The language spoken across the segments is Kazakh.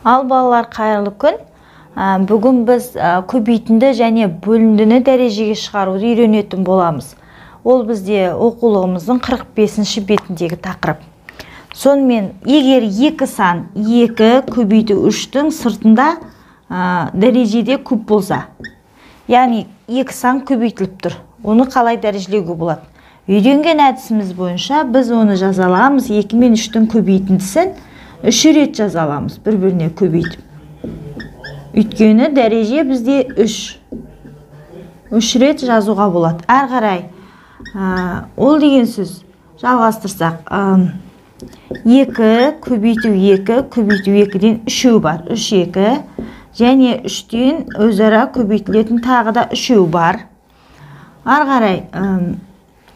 Ал балалар, қайырлы күн. Бүгін біз көбейтінді және бөліндіні дәрежеге шығаруды үйренетін боламыз. Ол бізде оқулығымыздың 45-ші бетіндегі тақырып. Сонымен, егер екі сан 2 көбейту 3-тің сыртында дәрежеде көп болса, яғни екі сан көбейтіліп тұр, оны қалай дәрежелеуге болады? Үйренген әдісіміз бойынша біз оны жаза аламыз. 2 мен 3-тің көбейтіндісін 3 рет жаза аламыз, бір-біріне көбейтіп. Өйткені дәреже бізде 3. 3 рет жазуға болады. Әрі қарай, ол деген сөз жалғастырсақ, 2 көбейту 2 көбейту 2-ден 3-еу бар. 3 2 және 3-тен өзара көбейтілетін тағы да 3-еу бар. Әрі қарай,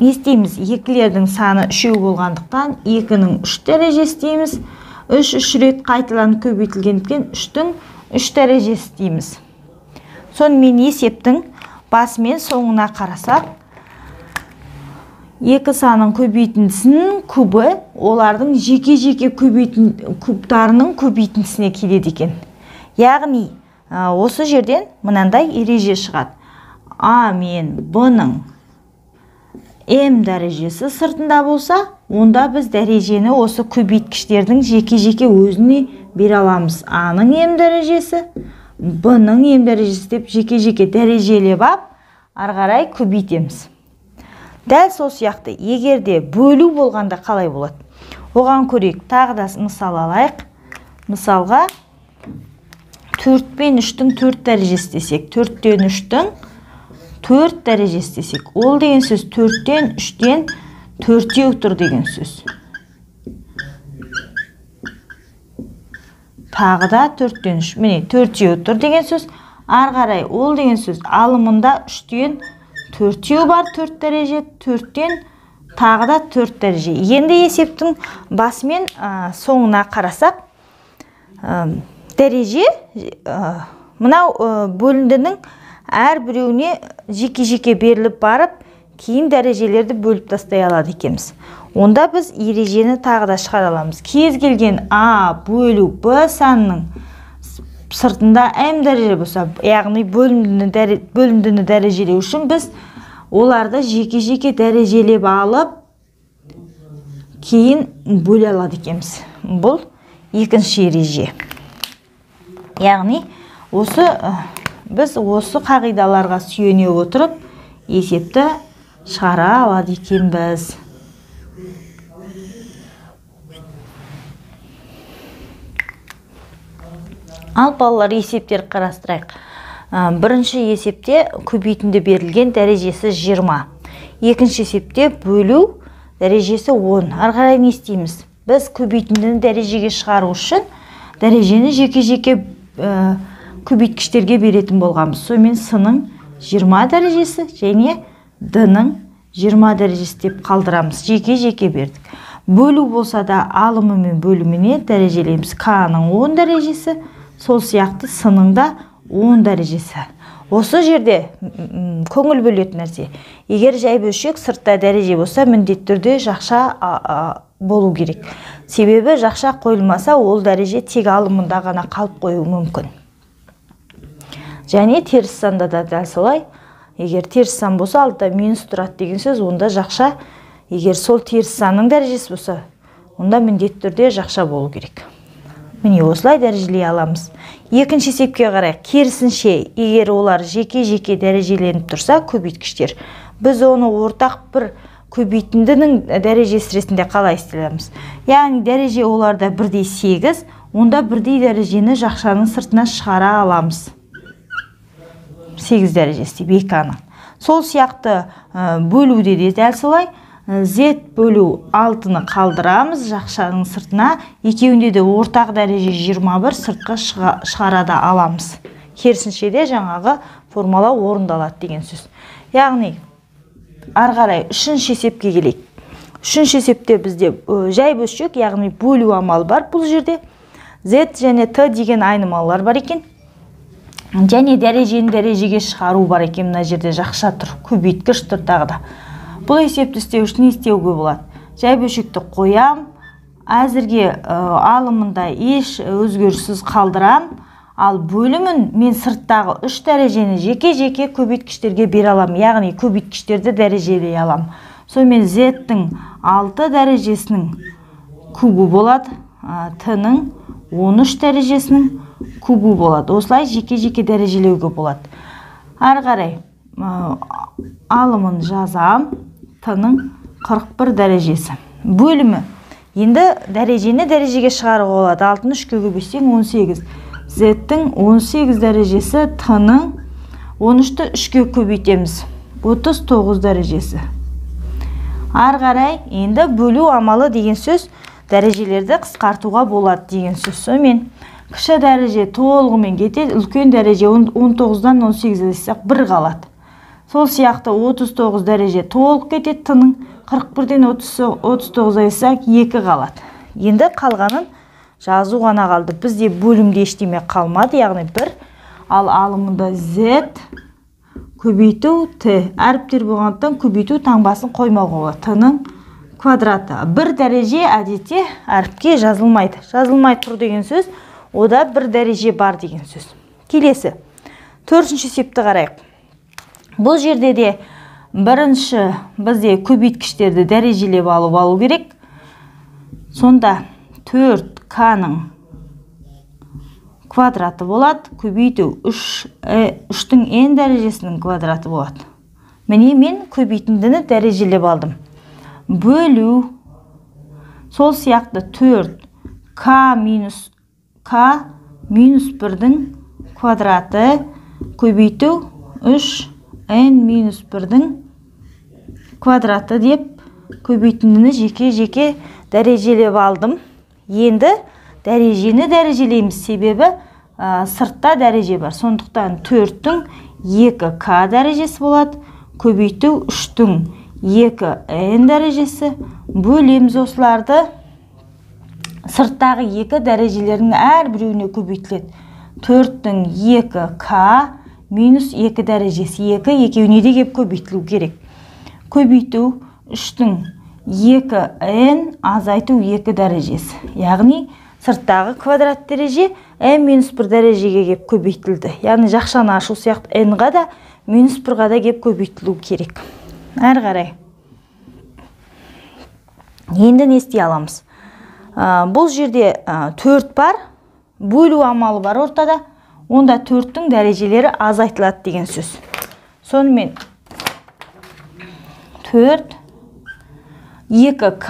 не істейміз? Екілердің саны 3-еу болғандықтан 2-нің 3 дәрежесі дейміз. 3 3 рет қайталанып көбейтілгендіктен 3-тің 3 дәрежесі дейміз. Сонымен есептің басы мен соңына қарасақ, екі санның көбейтіндісінің кубы олардың жеке-жеке кубтарының көбейтіндісіне келеді екен. Яғни, осы жерден мынандай ереже шығады. А мен Б-ның М дәрежесі сыртында болса, онда біз дәрежені осы көбейткіштердің жеке-жеке өзіне бере аламыз. А-ның М дәрежесі, Б-ның М дәрежесі деп жеке-жеке дәрежелеп ап, ары қарай көбейтеміз. Дәл сол сияқты, егер де бөлу болғанда қалай болады? Оған көрейік, тағы да мысал алайық. Мысалға 4 пен 3-тің 4 дәрежесі десек, 4-тен 3-тің 4 дәрежесі десек, ол деген сөз 4-тен 3-тен 4-еу тұр деген сөз. Тағы да 4-тен 3, міне 4-еу тұр деген сөз. Ары қарай ол деген сөз алымында 3-тен 4-еу бар, 4 дәреже, 4-тен тағы да 4 дәреже. Енді есептің басы мен соңына қарасақ, дәреже мынау бөліндінің әрбіреуіне жеке-жеке беріліп барып, кейін дәрежелерді бөліп тастай алады екенбіз. Онда біз ережені тағы да шығара аламыз. Кез келген А бөлу Б санының сыртында М дәреже болса, яғни бөліндіні дәрежелеу үшін біз оларды жеке-жеке дәрежелеп алып, кейін бөле алады екенбіз. Бұл екінші ереже. Яғни, біз осы қағидаларға сүйене отырып, есепті шығара алады екенбіз. Ал балалар, есептер қарастырайық. Бірінші есепте көбейтінді берілген дәрежесі 20. Екінші есепте бөлу дәрежесі 10. Ары қарай не істейміз? Біз көбейтіндіні дәрежеге шығару үшін дәрежені жеке-жеке көбейткіштерге беретін болғанбыз. Сонымен С-ның 20 дәрежесі және Д-ның 20 дәрежесі деп қалдырамыз. Жеке-жеке бердік. Бөлу болса да алымы мен бөліміне дәрежелейміз. К-ның 10 дәрежесі, сол сияқты С-ның да 10 дәрежесі. Осы жерде көңіл бөлетін нәрсе. Егер жай бөлшек сыртта дәреже болса, міндетті түрде жақша болу керек. Себебі жақша қойылмаса, ол дәреже тек алымында ғана қалып қоюы мүмкін. Және теріс санда да дәл солай. Егер теріс сан болса, алдында минус тұрады деген сөз, онда жақша, егер сол теріс санның дәрежесі болса, онда міндетті түрде жақша болу керек. Міне осылай дәрежелей аламыз. Екінші есепке қарай, керісінше, егер олар жеке-жеке дәрежеленіп тұрса, көбейткіштер, біз оны ортақ бір көбейтіндінің дәрежесі ретінде қалай істей аламыз? Яғни дәреже оларда бірдей 8, онда бірдей дәрежені жақшаның сыртына шығара аламыз. 8 дәрежесі деп екі-аны. Сол сияқты бөлуде де дәл солай. Z бөлу 6-ны қалдырамыз жақшаның сыртына. Екеуінде де ортақ дәреже 21 сыртқа шығара да аламыз. Керісінше де жаңағы формула орындалады деген сөз. Яғни, ары қарай үшінші есепке келейік. Үшінші есепте бізде жай бөлшек, яғни бөлу амалы бар. Бұл жерде Z және Т деген айнымалылар бар екен. Және дәрежені дәрежеге шығару бар екен. Мына жерде жақша тұр, көбейткіш тұр тағы да. Бұл есепті істеу үшін не істеуге болады? Жай бөлшекті қоям, Әзірге алымында еш өзгеріссіз қалдырам. Ал бөлімін мен сырттағы 3 дәрежені жеке-жеке көбейткіштерге бере алам. Яғни көбейткіштерді дәрежелей алам. Сонымен Z-тің 6 дәрежесінің кубы болады, T-ның 13 дәрежесінің кубы болады. Осылай жеке-жеке дәрежелеуге болады. Ары қарай алымын жазам, T-ның 41 дәрежесі. Бөлімі. Енді дәрежені дәрежеге шығаруға болады. 6-ны 3-ке көбейтсең 18. Z-тің 18 дәрежесі, T-ның 13-ті 3-ке көбейтеміз. 39 дәрежесі. Ары қарай енді бөлу амалы деген сөз дәрежелерді қысқартуға болады деген сөз. Сонымен кіші дәреже толығымен кетеді, үлкен дәреже 19-дан 18 азайтсақ 1 қалады. Сол сияқты 39 дәреже толық кетеді, T-ның 41-ден 39 азайтсақ 2 қалады. Енді қалғанын жазу ғана қалды. Бізде бөлімде ештеме қалмады, яғни 1. Ал алымында Z көбейту T. Әріптер болғандықтан көбейту таңбасын қоймауға болады. T-ның квадраты. 1 дәреже әдетте әріпке жазылмайды. Жазылмай тұр деген сөз, ода 1 дәреже бар деген сөз. Келесі, 4-ші есепті қарайық. Бұл жерде де бірінші бізде көбейткіштерді дәрежелеп алып алу керек. Сонда 4К-ның квадраты болады, көбейту 3-тің n дәрежесінің квадраты болады. Міне мен көбейтіндіні дәрежелеп алдым. Бөлу, сол сияқты 4К минус К минус 1-дің квадраты көбейту 3N минус 1-дің квадраты деп көбейтіндіні жеке-жеке дәрежелеп алдым. Енді дәрежені дәрежелейміз, себебі сыртта дәреже бар. Сондықтан 4-тің 2К дәрежесі болады, көбейту 3-тің 2N дәрежесі. Бөлеміз осыларды. Сырттағы 2 дәрежелердің әрбіреуіне көбейтіледі. 4-тің 2К минус 2 дәрежесі. 2 екеуіне де кеп көбейтілу керек. Көбейту 3-тің 2N азайту 2 дәрежесі. Яғни сырттағы квадрат дәреже n минус 1 дәрежеге кеп көбейтілді. Яғни жақшаны ашу сияқты n-ға да минус 1-ға да кеп көбейтілу керек. Әрі қарай. Енді не істей аламыз? Бұл жерде 4 бар, бөлу амалы бар ортада. Онда 4-тің дәрежелері азайтылады деген сөз. Сонымен 4 2К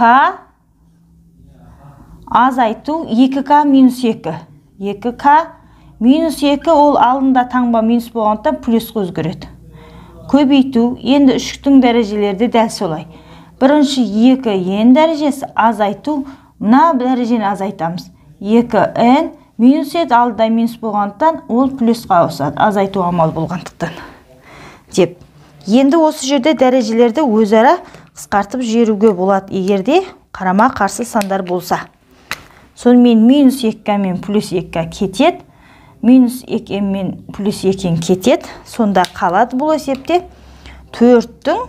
азайту 2К минус 2. 2К минус 2 ол алдында таңба минус болғандықтан плюсқа өзгереді. Көбейту, енді 3-тің дәрежелері де дәл солай. Бірінші 2N дәрежесі азайту, мына дәрежені азайтамыз. 2N минус 2 алдында минус болғандықтан ол плюсқа ауысады, азайту амал болғандықтан деп. Енді осы жерде дәрежелерді өзара қысқартып жіберуге болады, егер де қарама-қарсы сандар болса. Сонымен минус 2К мен плюс 2К кетеді, минус 2 мен плюс 2 кетеді. Сонда қалады бұл есепте 4-тің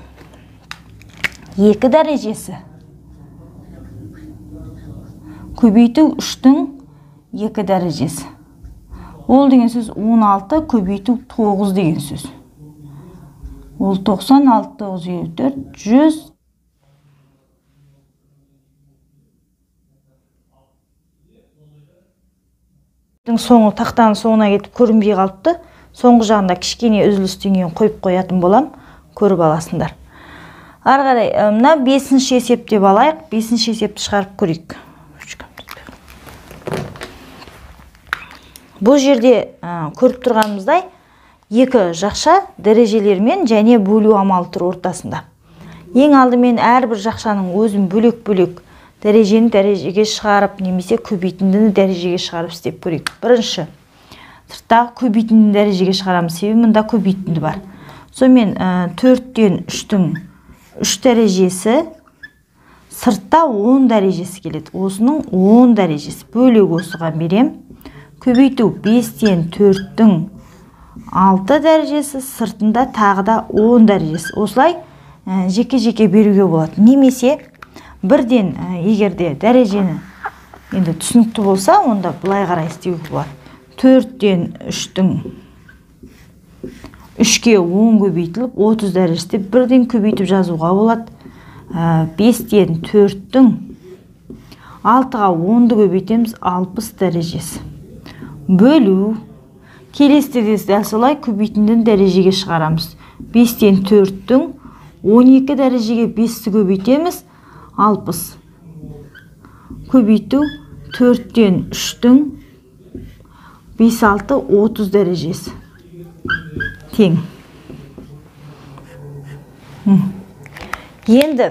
2 дәрежесі көбейту 3-тің 2 дәрежесі. Ол деген сөз 16 көбейту 9 деген сөз. Ол 96, 9, 54, 100. Соңы тақтаның соңына кетіп көрінбей қалыпты. Соңғы жағында кішкене үзілістен кейін қойып қоятын болам, көріп аласыңдар. Ары қарай мына 5-ші есептеп алайық. 5-ші есепті шығарып көрейік. Бұл жерде көріп тұрғанымыздай екі жақша дәрежелермен және бөлу амалы тұр ортасында. Ең алдымен әрбір жақшаның өзін бөлек-бөлек дәрежені дәрежеге шығарып, немесе көбейтіндіні дәрежеге шығарып істеп көрейік. Бірінші, сырттағы көбейтіндіні дәрежеге шығарамыз, себебі мында көбейтінді бар. Сонымен 4-тен 3-тің 3 дәрежесі, сыртта 10 дәрежесі келеді. Осының 10 дәрежесі бөлек осыған берем. Көбейту 5-тен 4-тің 6 дәрежесі, сыртында тағы да 10 дәрежесі. Осылай жеке-жеке беруге болады. Немесе бірден егерде дәрежені Енді түсінікті болса, онда былай қарай істеуге болады. 4-тен 3-тің 3-ке 10 көбейтіліп, 30 дәрежесі деп бірден көбейтіп жазуға болады. 5-тен 4-тің 6-ға 10-ды көбейтеміз, 60 дәрежесі. Бөлу. Келесіде де дәл солай көбейтіндіні дәрежеге шығарамыз. 5-тен 4-тің 12 дәрежеге 5-ті көбейтеміз, 60. Көбейту 4-тен 3-тің 5, 6, 30 дәрежесі. Тең. Енді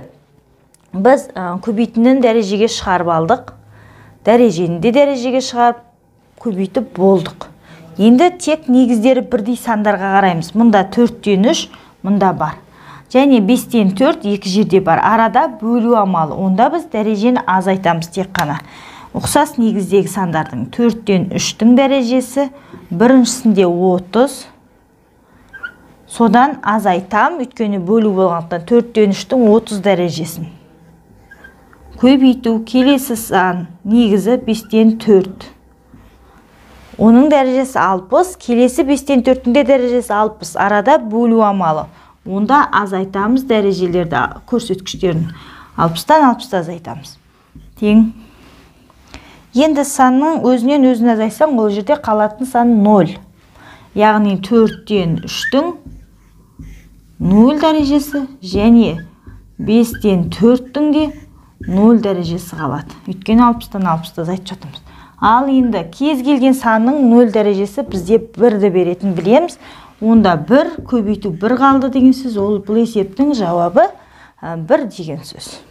біз көбейтіндіні дәрежеге шығарып алдық. Дәрежені де дәрежеге шығарып көбейтіп болдық. Енді тек негіздері бірдей сандарға қараймыз. Мұнда 4-тен 3, мұнда бар. Және 5-тен 4 екі жерде бар. Арада бөлу амалы. Онда біз дәрежені азайтамыз тек қана. Ұқсас негіздегі сандардың 4-тен 3-тің дәрежесі, біріншісінде 30. Содан азайтам, өйткені бөлу болғандықтан 4-тен 3-тің 30 дәрежесін. Көбейту келесі сан негізі 5-тен 4. Оның дәрежесі 60, келесі 5-тен 4-тің де дәрежесі 60. Арада бөлу амалы. Онда азайтамыз дәрежелерді, көрсеткіштерін. 60-тан 60-ты азайтамыз. Тең. Енді санның өзінен өзін азайтсаң, ол жерде қалатын сан 0. Яғни 4-тен 3-тің 0 дәрежесі және 5-тен 4-тің де 0 дәрежесі қалады. Өйткені 60-тан 60-ты азайтып жатырмыз. Ал енді кез келген санның 0 дәрежесі бізде 1-ді беретін білеміз. Онда 1 көбейту 1 қалды деген сөз, ол бұл есептің жауабы 1 деген сөз.